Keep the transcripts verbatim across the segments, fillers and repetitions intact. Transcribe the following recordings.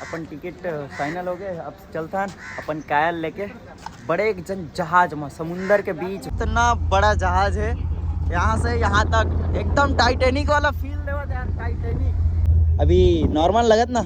अपन ticket final हो गए। अब चलथन अपन काया ल लेके बड़े एक जन जहाज में समुंदर के बीच। इतना बड़ा जहाज है, यहाँ से यहाँ तक एकदम टाइटैनिक वाला फील देवत यार, टाइटैनिक। अभी नॉर्मल लगत ना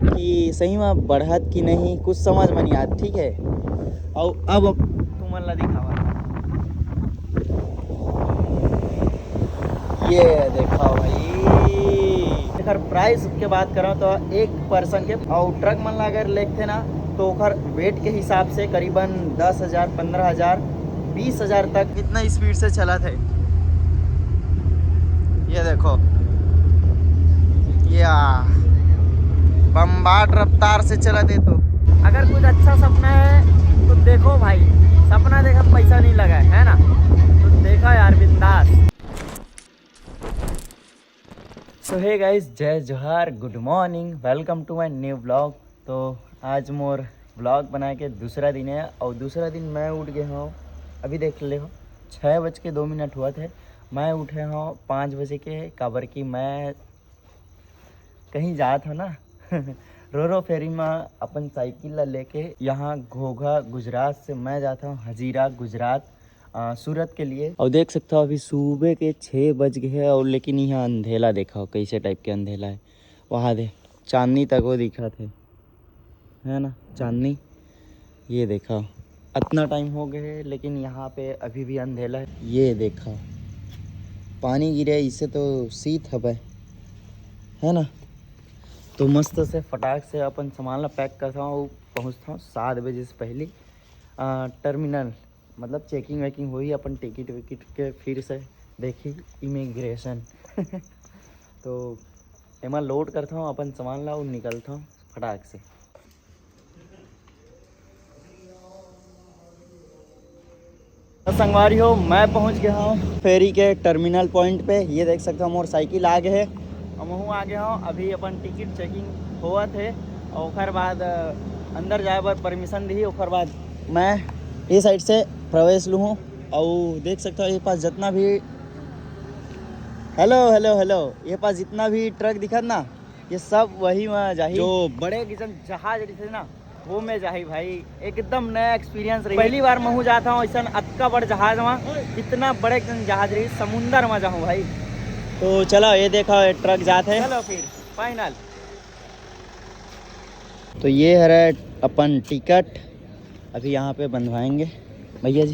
कि सही में बढ़त कि नहीं, कुछ समझ में नहीं आत, ठीक है। और अब तुमन ला दिखावा, ये देखो भाई, अगर प्राइस के बात करो तो एक पर्सन के, और ट्रक मन ला अगर लेते ना तो ओकर वेट के हिसाब से करीबन दस हजार, पन्द्रह हजार, बीस हजार तक कितना स्पीड से चलत है। ये देखो, या बम्बाट रफ्तार से चलत है। तो अगर कुछ अच्छा सपना है तो देखो भाई, सपना देखा पैसा नहीं लगा है, है ना? तो देखा यार, बिंदास। So hey guys, जय जोहार, good morning, welcome to my new vlog। तो आज मोर व्लॉग बना के दूसरा दिन है और दूसरा दिन मैं उठ गए हूँ। अभी देख ले हो, छः बज के दो मिनट हुआ थे। मैं उठे हूँ पाँच बजे के, काबर कि मैं कहीं जात हूँ ना रो रो फेरी में अपन साइकिल ला लेके। यहाँ घोघा गुजरात से मैं जाता हूँ हजीरा गुजरात, आ, सूरत के लिए। और देख सकता हो अभी सुबह के छः बज गए हैं और लेकिन यहाँ अंधेला देखा हो, कैसे टाइप के अंधेला है। वहाँ दे चांदनी तक वो दिखा थे, है ना, चांदनी। ये देखा, इतना टाइम हो गए है लेकिन यहाँ पे अभी भी अंधेला है। ये देखा, पानी गिरे, इससे तो शीत हवे, है ना। तो मस्त से फटाक से अपन सामान ला पैक करता हूँ, पहुँचता हूँ सात बजे से पहले। आ, टर्मिनल मतलब चेकिंग वेकिंग होही, अपन टिकट विकट के फिर से देखी इमिग्रेशन। तो एमा लोड करता हूँ अपन सामान ला और निकलता हूँ फटाक से। तो संगवारी हो, मैं पहुंच गया हूँ फेरी के टर्मिनल पॉइंट पे। ये देख सकते हो मोर साइकिल आ गए है, हम हूँ आ गया हूँ। अभी अपन टिकट चेकिंग होवत है और ओकर बाद अ, अंदर जाए बर परमिशन दी। ओकर बाद मैं ये साइड से प्रवेश लूँ हूँ। और देख सकते हो ये पास जितना भी, हेलो हेलो हेलो, ये पास जितना भी ट्रक दिखत ना, ये सब वही वहाँ जाही। जो बड़े किस्म जहाज रहिथे ना, वो में जाही भाई, एकदम नया एक्सपीरियंस रही। पहली बार महू जाता हूँ ऐसा अतका बड़ जहाज में, इतना बड़े एकदम जहाज रही, समुंदर में जाऊँ भाई। तो चलो ये देखो, ये ट्रक जात है। चलो फिर फाइनल। तो ये हरे अपन टिकट, अभी यहाँ पे बंधवाएंगे भैया जी।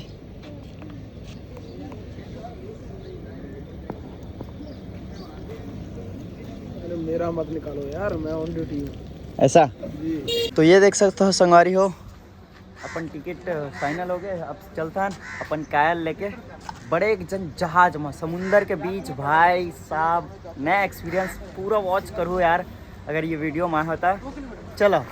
अरे मेरा मत निकालो यार, मैं ऑन ड्यूटी हूँ। ऐसा? जी। तो ये देख सकते हो संगवारी हो, अपन टिकट फाइनल हो गए। अब चलता है अपन काया ल लेके बड़े एक जन जहाज में समुंदर के बीच। भाई साहब, नया एक्सपीरियंस, पूरा वॉच करो यार अगर ये वीडियो में होता। चलो।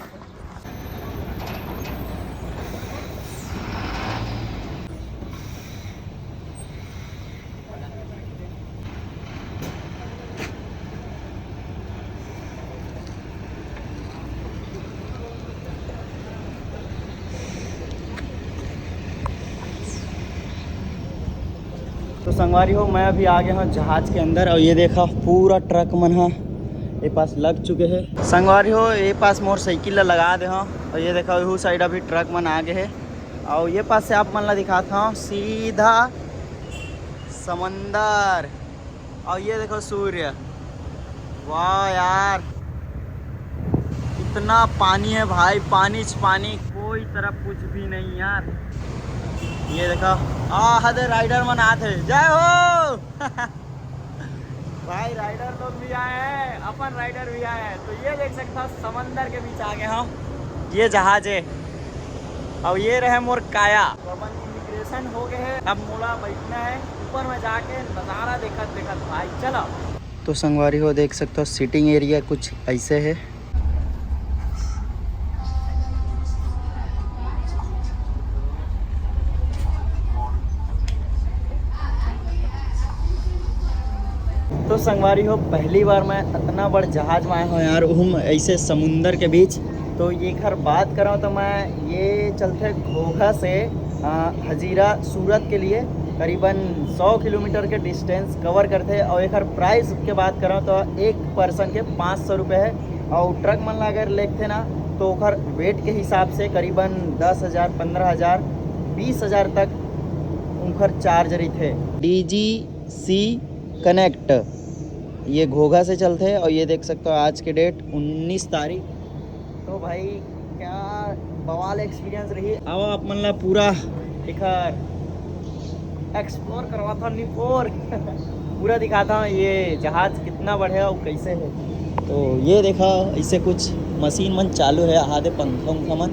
तो संगवारी हो, मैं अभी आ गया हूँ जहाज के अंदर और ये देखा पूरा ट्रक मन हा ये पास लग चुके हैं। संगवारी हो, ये पास मोर साइकिल ला लगा दे हूँ और ये देखा वो साइड अभी ट्रक मन आ गए हैं। और ये पास से आप मन ला दिखाता हूँ सीधा समंदर। और ये देखो सूर्य, वाह यार, इतना पानी है भाई, पानी च पानी, कोई तरफ कुछ भी नहीं यार। ये देखो, आ हदे राइडर मन आत है, जय हो। भाई राइडर लोग भी आए हैं, अपन राइडर भी आए हैं। तो ये देख सकता हो समंदर के बीच आ गए हम, ये जहाज है। अब ये रहे मोर काया। तो अपन इमिग्रेशन हो गए है, अब मोला बैठना है ऊपर में जाके नज़ारा देखत देखत भाई। चलो। तो संगवारी हो, देख सकते हो सीटिंग एरिया कुछ ऐसे है। तो संगवारी हो, पहली बार मैं इतना बड़ जहाज में आया हूँ यार, उहम ऐसे समुंदर के बीच। तो ये खर बात करूँ तो मैं ये चलते घोघा से अ, हजीरा सूरत के लिए करीबन सौ किलोमीटर के डिस्टेंस कवर करते हैं। और एक प्राइस के बात करूँ तो एक पर्सन के पाँच सौ रुपये है। अउ ट्रक मन ला अगर लेगथे ना, तो ओकर वेट के हिसाब से करीबन दस हजार, पन्द्रह हजार, बीस हजार तक उनकर चार्ज रहिथे। डी जी सी कनेक्ट, ये घोघा से चलथे। और ये देख सकते हो, आज के डेट उन्नीस तारीख। तो भाई, क्या बवाल एक्सपीरियंस रही। अब आप मन ला पूरा एकर एक्सप्लोर करवाता हूँ, निपोर पूरा दिखाता हूँ, ये जहाज कितना बड़े है और कैसे है। तो ये देखा, ऐसे कुछ मशीन मन चालू है, आहा दे पंखा उंखा मन।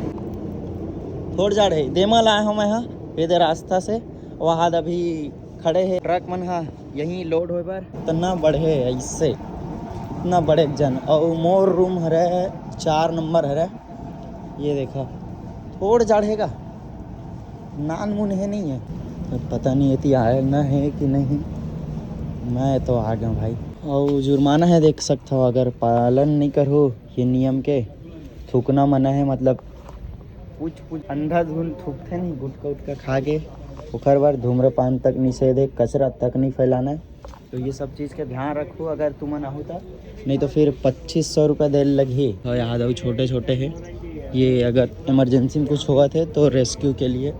थोड़ जाड़ है, देमा लाए हूँ मैं, हाँ, ये दे रास्ता से, वहाँ अभी खड़े है ट्रक मन, हाँ, यहीं लोड होए बर। इतना बड़े है ऐसे, इतना बड़े जन, और मोर रूम हरे चार नंबर हरे। ये देखा, थोड़ जाड़ है का, नान मुन है नहीं है। अब पता नहीं एती आना है कि नहीं, मैं तो आ गया भाई। और जुर्माना है, देख सकता हो, अगर पालन नहीं करो ये नियम के, थूकना मना है, मतलब कुछ कुछ अंधाधुंध थूकथे नहीं, गुटखा उटखा खा के। ओकर बर धूम्रपान तक निषेध है, कचरा तक नहीं फैलाना है। तो ये सब चीज़ के ध्यान रखो अगर तुमन आहू तो, नहीं तो फिर पच्चीस सौ रुपये दे लगही। और यहाँ दऊ छोटे छोटे हैं, ये अगर इमरजेंसी में कुछ होवत है तो रेस्क्यू के लिए।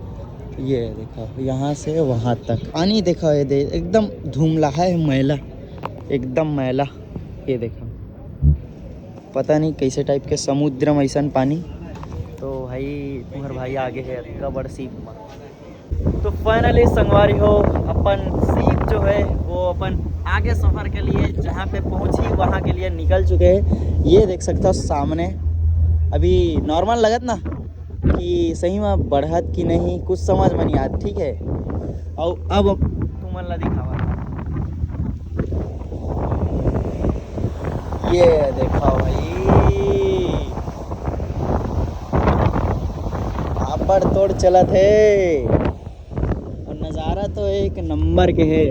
ये देखो, यहाँ से वहाँ तक पानी देखो, ये दे एकदम धुमला है, मैला, एकदम मैला। ये देखो, पता नहीं कैसे टाइप के समुद्र में ऐसन पानी। तो भाई, तुम्हार भाई आगे है अतका बड़ सीप में। तो फाइनली संगवारी हो, अपन सीप जो है वो अपन आगे सफर के लिए जहाँ पे पहुँची वहाँ के लिए निकल चुके हैं। ये देख सकता हो सामने, अभी नॉर्मल लगत ना कि सही में बढ़त कि नहीं, कुछ समझ में नहीं आत, ठीक है। और अब तुमन ला दिखावा, ये देखा भाई, ताबड़तोड़ चलत है। और नज़ारा तो एक नंबर के है,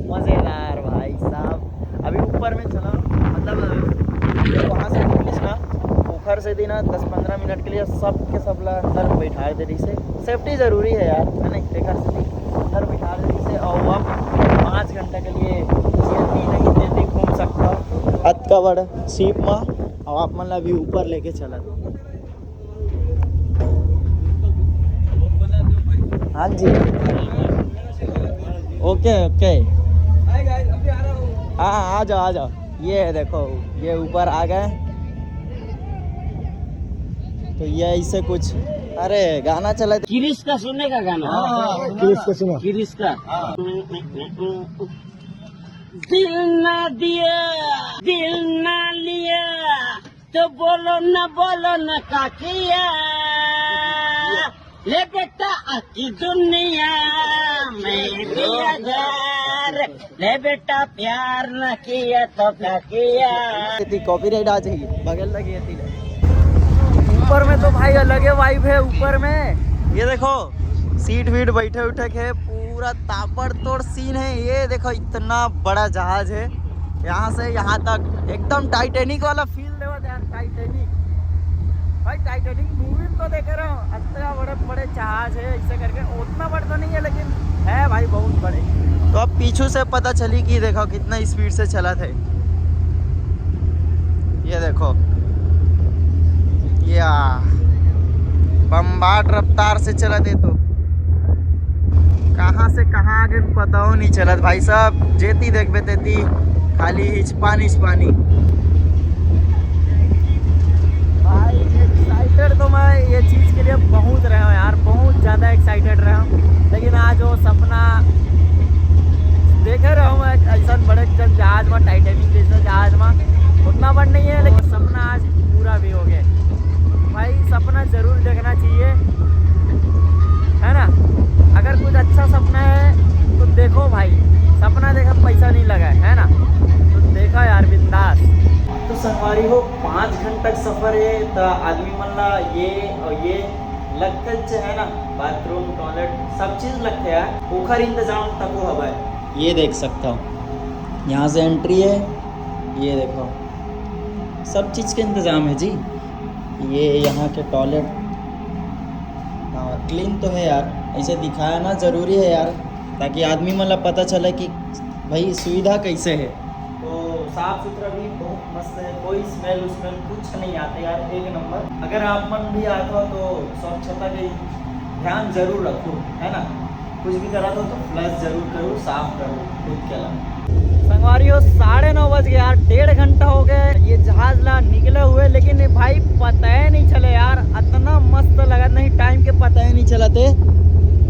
मज़ेदार भाई साहब। अभी ऊपर में चला, मतलब वहाँ से निकलिस ना, ओखर से दी ना दस पन्द्रह मिनट के लिए सबके सब ला अंदर बैठा दे रही से। सेफ्टी ज़रूरी है यार, है ना? तेखर से दी अंदर बैठा दे रही से, और अब पाँच घंटा के लिए जेती नहीं तेती घूम सकता। अतका बड़ सीप मा, और आप मन ला भी ऊपर लेके चलत। हाँ जी, ओके ओके, हाँ, आ जाओ आ जाओ। ये देखो, ये ऊपर आ गए। तो ये ऐसे कुछ, अरे गाना चला। किरिस का सुनने का गाना। हाँ, किरिस का सुनो। किरिस का। दिल ना दिया, दिल ना लिया, तो बोलो ना, बोलो ना का किया। ले बेटा, आकी दुनिया में भी अगर, ले बेटा, प्यार न किया तो क्या किया। यदि कॉपीराइट आ जाएगी, बगल लगी है तीन। ऊपर में तो भाई अलग है वाइब है ऊपर में। ये देखो, सीट वीट बैठे उठे के पूरा ताबड़तोड़ सीन है। ये देखो, इतना बड़ा जहाज है, यहाँ से यहाँ तक एकदम टाइटैनिक वाला फील देवत यार, टाइटैनिक। भाई, टाइटैनिक मूवी में तो देखे रहो, इतना बड़े बड़े जहाज है, ऐसे करके। उतना बड़ तो नहीं है, लेकिन है भाई, बहुत बड़े। तो अब पीछू से पता चली कि देखो, कितना स्पीड से चलत है। ये देखो, या बम्बाट रफ्तार से चलत है, तो कहाँ से कहाँ आगे पता हो नहीं चलत भाई साहब। जेती देखबे तेती खाली हिच पानी, पानी। भाई, एक्साइटेड तो मैं ये चीज़ के लिए बहुत रहा हूँ यार, बहुत ज़्यादा एक्साइटेड रहा हूँ। लेकिन आज वो सपना देखे रहा हूँ मैं, ऐसा बड़े जन जहाज में, टाइटैनिक जैसा जहाज में, उतना बड़ नहीं है, लेकिन सपना आज पूरा भी हो गया। भाई, सपना ज़रूर देखना चाहिए, है ना? अगर कुछ अच्छा सपना है तो देखो भाई, सपना देखा पैसा नहीं लगा है, है ना? तो देखा यार, बिंदास। तो संगवारी हो, पाँच घंटा का सफर है, तो आदमी मन ला ये और ये लगथे, है ना, बाथरूम, टॉयलेट, सब चीज़ लगथे यार। ओखर इंतजाम तको हवय। ये देख सकता हो, यहाँ से एंट्री है, ये देखो, सब चीज़ के इंतजाम है जी। ये यहाँ के टॉयलेट, हाँ, क्लीन तो है यार, ऐसे दिखाना ज़रूरी है यार, ताकि आदमी मन ला पता चले कि भाई, सुविधा कैसे है। तो साफ सुथरा भी बहुत मस्त है, कोई स्मेल उसमेल कुछ नहीं आते यार, एक नंबर। अगर आप मन भी आते हो तो स्वच्छता के ध्यान जरूर रखो, है ना? कुछ भी करा तो, तो फ्लश जरूर करो, साफ करो खुद के अलावा। संगवारी हो, साढ़े नौ बज गए यार, डेढ़ घंटा हो गया ये जहाज ला निकले हुए, लेकिन ये भाई पता ही नहीं चले यार, इतना मस्त लगत नहीं, टाइम के पता ही नहीं चलत हे।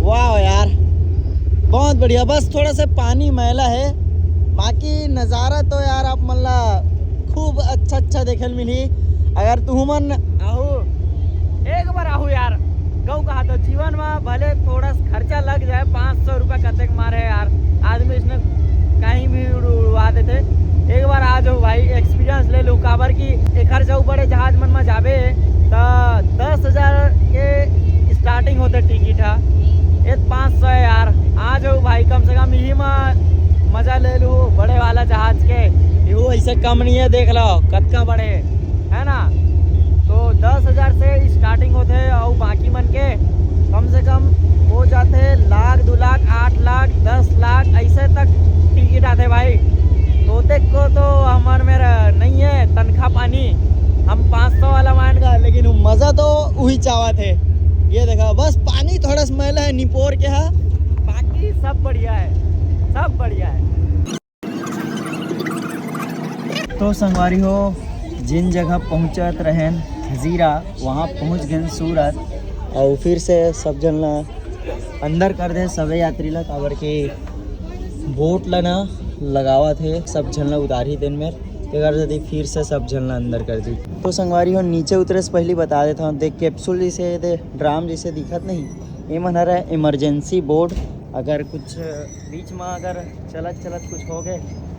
वाह यार, बहुत बढ़िया। बस थोड़ा सा पानी मैला है, बाकी नज़ारा तो यार आप मन ला खूब अच्छा अच्छा देखे ल मिलही। अगर तुहू मन आहू, एक बार आहू यार, कहूँ कहा तो जीवन में भले थोड़ा सा खर्चा लग जाए, पाँच सौ रुपया कतेक मारे है यार, आदमी इसने कहीं भी उड़-, उड़वा देते। एक बार आ जाओ भाई, एक्सपीरियंस ले लो, काबर कि एखर जाऊ बड़े जहाज मन में जाबे त दस हजार के स्टार्टिंग होते टिकट हा, ये पाँच सौ है यार। आ जाओ भाई, कम से कम यही में मजा ले लो बड़े वाला जहाज के, ये ऐसे कम नहीं है, देख लो कतका बड़े, है ना? तो दस हजार से स्टार्टिंग होते और बाकी मन के कम से कम हो जाते लाख, दो लाख, आठ लाख, दस लाख, ऐसे तक टिकट आते भाई। तो देखो तो हमार मेरा नहीं है तनख्वाह पानी, हम पाँच सौ वाला मान का, लेकिन वो मज़ा तो वही चाहत है। ये देखा, बस पानी थोड़ा सा मैला है निपोर के हा, बाकी सब बढ़िया है, सब बढ़िया है। तो संगवारी हो, जिन जगह पहुँचत रहेन हजीरा, वहाँ पहुँच गए सूरत। और फिर से सब झन ला अंदर कर दे, सबे यात्री ला, काबर के बोट ला ना लगावत हे, सब झन ला उतारही दिन में, तेकर सेती फिर से सब झन ला अंदर कर दी। तो संगवारी हो, नीचे उतरे से पहले बता देता हूँ, देख कैप्सूल जैसे, दे ड्राम जैसे दिखत नहीं, ये मन हर इमरजेंसी बोट। अगर कुछ बीच में अगर चलत चलत कुछ हो गए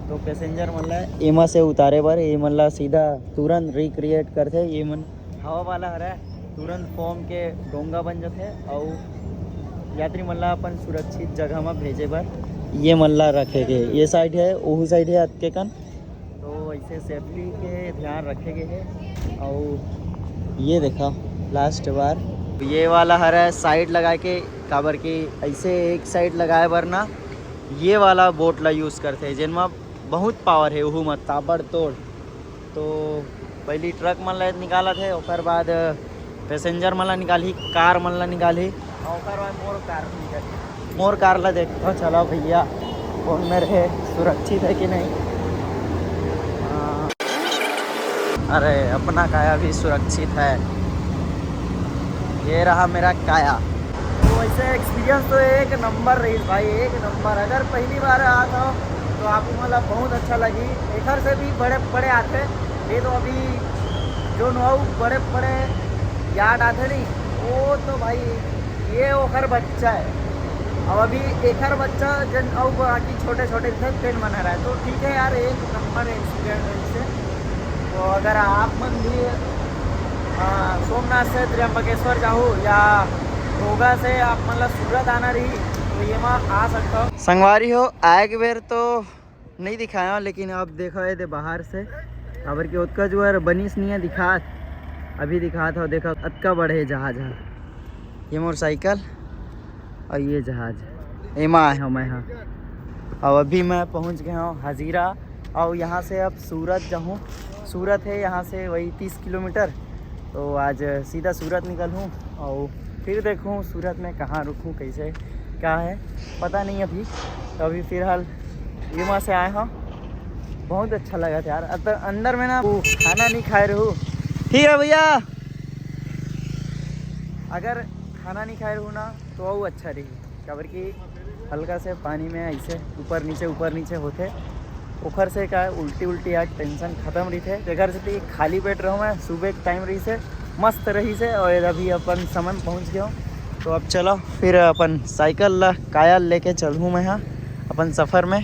तो पैसेंजर मन ला एमा से उतारे बर ये मन ला सीधा तुरंत रिक्रिएट करथे। ये मन हवा वाला हरे, तुरंत फोम के डोंगा बन जाथे और यात्री मन ला अपन सुरक्षित जगह में भेजे बर ये मन ला रखे के, ये साइड है, ओहू साइड है अतके कन। तो ऐसे सेफ्टी के ध्यान रखे गए है। और ये देखा लास्ट बार ये वाला हरा साइड लगा के, काबर कि ऐसे एक साइड लगाए बर ना ये वाला बोट ला यूज़ करथे, जेन म बहुत पावर है, ओहू म ताबड़तोड़। तो पहली ट्रक मन ला निकालत है, ओकर बाद पैसेंजर मन ला निकालही, कार मन ला निकालही, और ओकर बाद मोर कार निकालही। मोर कार ला देखो, चला भैया, कौन मेरे है, सुरक्षित है कि नहीं। हाँ। अरे, अपना काया भी सुरक्षित है। ये रहा मेरा काया। तो वैसे एक्सपीरियंस तो एक नंबर रही भाई, एक नंबर। अगर पहली बार आता हो तो आप मतलब बहुत अच्छा लगी। एकर से भी बड़े बड़े आते, ये तो अभी जो नौ बड़े बड़े याट आते नहीं, वो तो भाई ये ओकर बच्चा है। अब अभी एकर बच्चा जन अउ बाकी छोटे छोटे थे, तेन मन हरा है। तो ठीक है यार, एक नंबर एक्सपीरियंस है इससे। तो अगर आप मन भी, आ, सोमनाथ से त्र्यंबकेश्वर जाहू या घोघा से आप मन ला सूरत आना रही, तो ये वहाँ आ सकता हो। संगवारी हो, आए के बेर तो नहीं दिखाया, लेकिन अब देखो ये दे बाहर से, काबर के ओतका जुआर बनिस नहीं है, दिखात, अभी दिखात हो, देखो अतका बड़े जहाज है। ये मोटरसाइकिल और ये जहाज, एमा आए हो मैं, हाँ। और अभी मैं पहुँच गया हूँ हजीरा, और यहाँ से अब सूरत जाऊँ। सूरत है यहाँ से वही तीस किलोमीटर, तो आज सीधा सूरत निकल हूँ और फिर देखूँ सूरत में कहाँ रुकूँ, कैसे क्या है, पता नहीं अभी। तो अभी फिलहाल ये वहाँ से आए हम, बहुत अच्छा लगा था यार। अंदर, अंदर में ना वो खाना नहीं खाए रहू, ठीक है भैया, अगर खाना नहीं खाए रहू ना तो वो अच्छा रही, काबर कि हल्का से पानी में ऐसे ऊपर नीचे ऊपर नीचे होते, ओखर से का उल्टी उल्टी आज टेंशन खत्म रही थे। तेकर से खाली पेट रहूँ मैं, सुबह के टाइम रही से मस्त रही से, और अभी अपन समन पहुँच गया हूँ। तो अब चलो फिर अपन साइकिल ला काया लेके चलूँ मैं हाँ अपन सफ़र में।